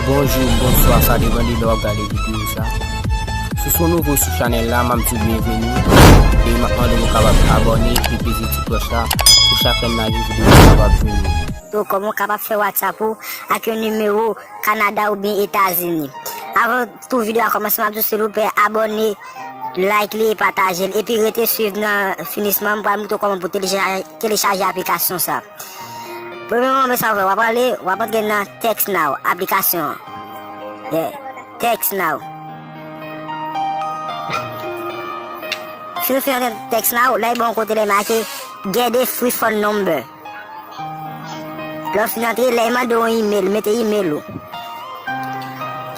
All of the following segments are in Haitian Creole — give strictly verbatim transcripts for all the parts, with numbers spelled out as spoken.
Bonjou, bonswa, sa depann de lè w ap gade videyo sa. Si w se yon nouvo sou chanèl la, m ap di w byenveni. E m ap mande w kapab abòne epi peze ti klòch la pou chak lè m lage videyo sa kapab jwenn ou. Kòman w kapab fè WhatsApp ou ak yon nimewo Kanada oubyen Etazini. Avan tou videyo a kòmanse, m ap di w silvouplè abòne, like li e pataje l. Epi rete swiv nan finisman, m pral montre w kòman pou telecha-, telechaje aplikasyon sa. Premyèman, men sa w fè, w ap ale, w ap antre nan Text Now, aplikasyon an. Yeah, Text Now. Fin ou fin antre Text Now, la e ba w yon kote la e make Get a free phone number. Lè w fin antre, lè e mande w yon email, mete email ou.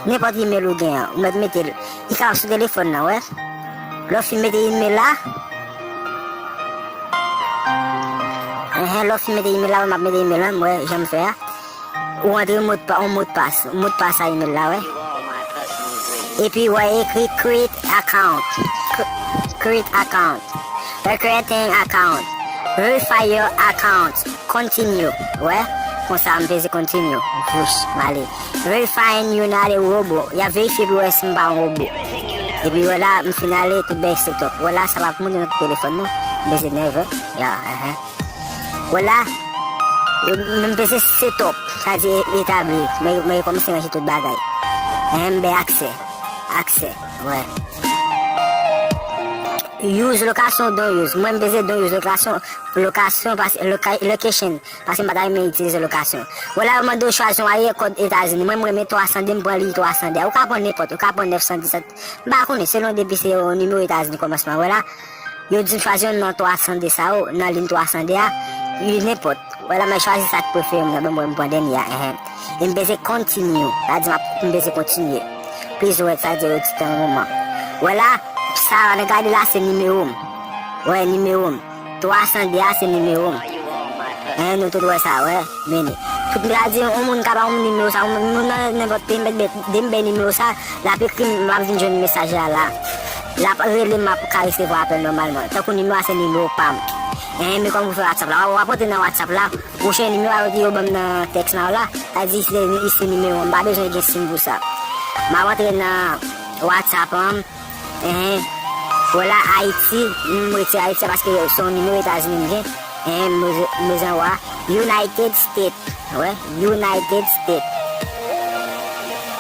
Nenpòt email ou gen an, ou mèt mete l. Li ka sou telefòn nan, wè. Lè w fin mete email la, enhen, lè w fin mete email la, m ap mete email la, m wè jan m fè a. Ou antre modpa-, yon modpas, modpas a email la, wè. Epi, wè, ekri create account. Cre-, create account. Creating account. Verify your account. Continue. Wè, konsa m peze continue. Vouch, m ale. Verifying you not a robot. Y ap verifye pou wè si m pa yon wobo. Epi, wè la, m fin ale, tout bèy set up. Wè la, sa p ap moute nan telefòn nan. M peze never. Ya, enhen. Wè la, m peze set up, sa di etabli. Mwen, mwen kòmanse ranje tout bagay. Enhen, m bay aksè. Aksè, wè. Use location, don't use. Mwen, m peze don't use location, location, pas-, loca-, location, paske m pa ta renmen itilize location. Wè la, yo mande w chwazi yon area code Etazini. Mwen, m renmen twa san de, m pran liy twa san de. Ou ka pran nenpòt, ou ka pran nèf san disèt. M pa konnen, selon depi se yon nimewo Etazini kòmansman. Wè la, yo di m chwazi youn nan twa san de sa yo, nan liy twa san de a, yo nenpòt. Wè la, mwen chwazi sa k prefere m nan, ban m wè m pran dènye a, enhen. E m peze continue, sa di m ap, m peze kontinye. Please wait, sa di yo di tan yon moman. Wè la, sa nan gade la se nimewo m. Wè, nimewo m. Twa san de a se nimewo m. Enhen, nou tout wè sa, wè, mene. Tout m ta di, yon moun ka ba yon moun nimewo sa, yon moun nan nenpòt peyi, m bay nimewo sa, l ap ekri m, m ap vin jwenn mesaj la la. L ap rele m, m ap ka resevwa apèl nòmalman. Tankou nimewo a se nimewo pa m. Enhen, men kòman pou fè WhatsApp la. W ap antre nan WhatsApp la, ou chèche nimewo a yo ban m nan Text Now la, sa di se, se nimewo m, m pa bezwen gen sim pou sa. M ap antre nan WhatsApp an, Enhen. Wè la Ayiti, m retire Ayiti a paske se yon nimewo Etazini m gen. Enhen, m bezwen, m bezwen wè United States. Wè, United States.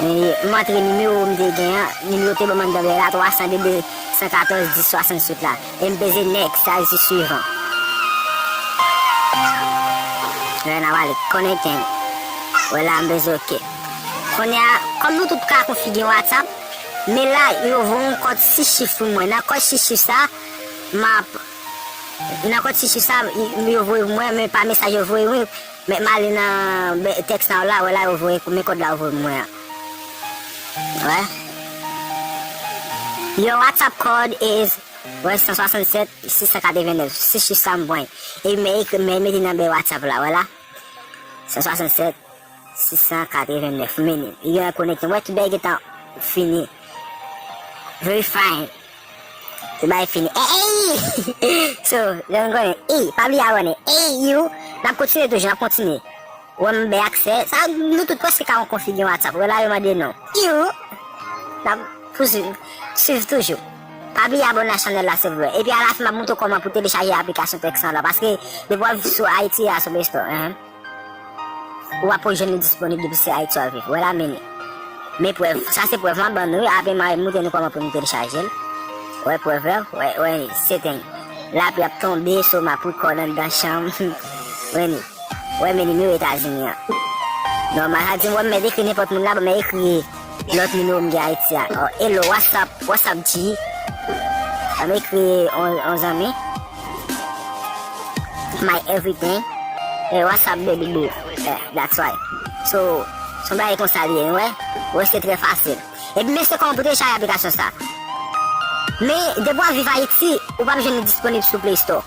E m antre nimewo m te gen an, nimewo te ban m anndan bèy la, twa san de, de san katòz, dis, swasann uit la. E m peze next, sa di swivan. Wè, n a pale connecting. Wè la, m peze ok. Kounye a, kòm nou tout ka konfigye WhatsApp, men la, yo voye yon kòd sis chif pou mwen. Nan kòd sis chif sa, m ap, nan kòd sis chif sa, y-, yo voye pou mwen, men pa mesaj yo voye, wi. Men m ale nan, ben, Text Now la, wè la, yo voye, men kòd la yo voye pou mwen an. Wè. Your WhatsApp code is, wè, san swasannsèt, sis san katrevennnèf. Sis chif sa m pran. E men ekri, men mete nan bèy WhatsApp la, wè la. San swasannsèt, sis san katrevennnèf, meni. Li gentan konekte. Wè, tout bagay gentan fini. Verifying. Tout bagay fini. Ey! So, jan nou konnen, ey, pa bliye abòne. Ey, you! N ap kontinye toujou, n ap kontinye. Wè, m bay aksè. Sa, nou tout prèske ka konfigye WhatsApp. Wè, la, yo mande nou. You! N ap pouswiv. Swiv toujou. Pa bliye abòne a chanèl la, silvouplè. Epi, alafen, m ap montre w kòman pou telechaje aplikasyon Text Now la. Paske, depi w ap viv sou Ayiti a, sou Play Store, enhen. Ou ap jwenn li disponib depi se Ayiti w ap viv. Wè la meni. Men prèv. Sa se prèv m ap ban nou, wi. Apre m a montre nou kòman pou nou telechaje l. Wè prèv la, wè, wè, setting. Lapli ap tonbe, so m ap record anndan chanm. Wè ni. Wè men nimewo Etazini an. Nòmal, sa di m wè m mèt ekri nenpòt moun la, ban m ekri lòt nimewo m gen Ayiti a. Oh, hello, what's up, what's up, G? Ban m ekri on, on zanmi. My everything. Hey, what's up, baby boo? Yeah, that's right. So, se yon bagay konsa li ye, nou wè? Wè, se trè fasil. Epi, mesye, kòman pou telechaje aplikasyon sa? Men, depi w ap viv Ayiti, ou p ap jwenn li disponib sou Play Store.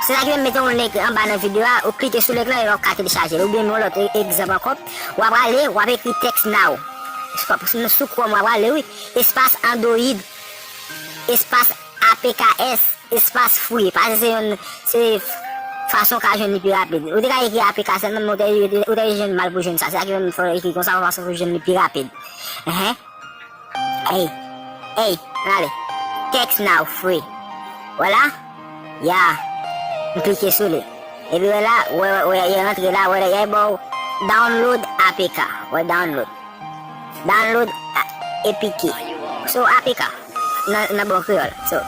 Se sa ki fè m mete yon link anba nan videyo a, ou klike sou link lan e w ap ka telechaje l. Oubyen, yon lòt e-, egzanp ankò, w ap ale, w ap ekri Text Now. Sou, sou Chrome, w ap ale, wi. Espas Android, espas A P K S, espas free. Paske se yon, se Fason w ka jwenn li pi rapid. Ou te ka ekri A P K sèlman, men ou te, ou te, ou te jwenn mal pou jwenn sa. Se sa ki fè m fè w ekri konsa, fason pou jwenn li pi rapid. Enhen. Ey. Ey, ann ale. Text now free. Wè la? Ya. M klike sou li. Epi wè la, wè, wè, wè, li rantre la, wè la, y a ba w download A P K. Wè download. Download a, A P K. So, A P K. Nan, nan bon kreyòl. So,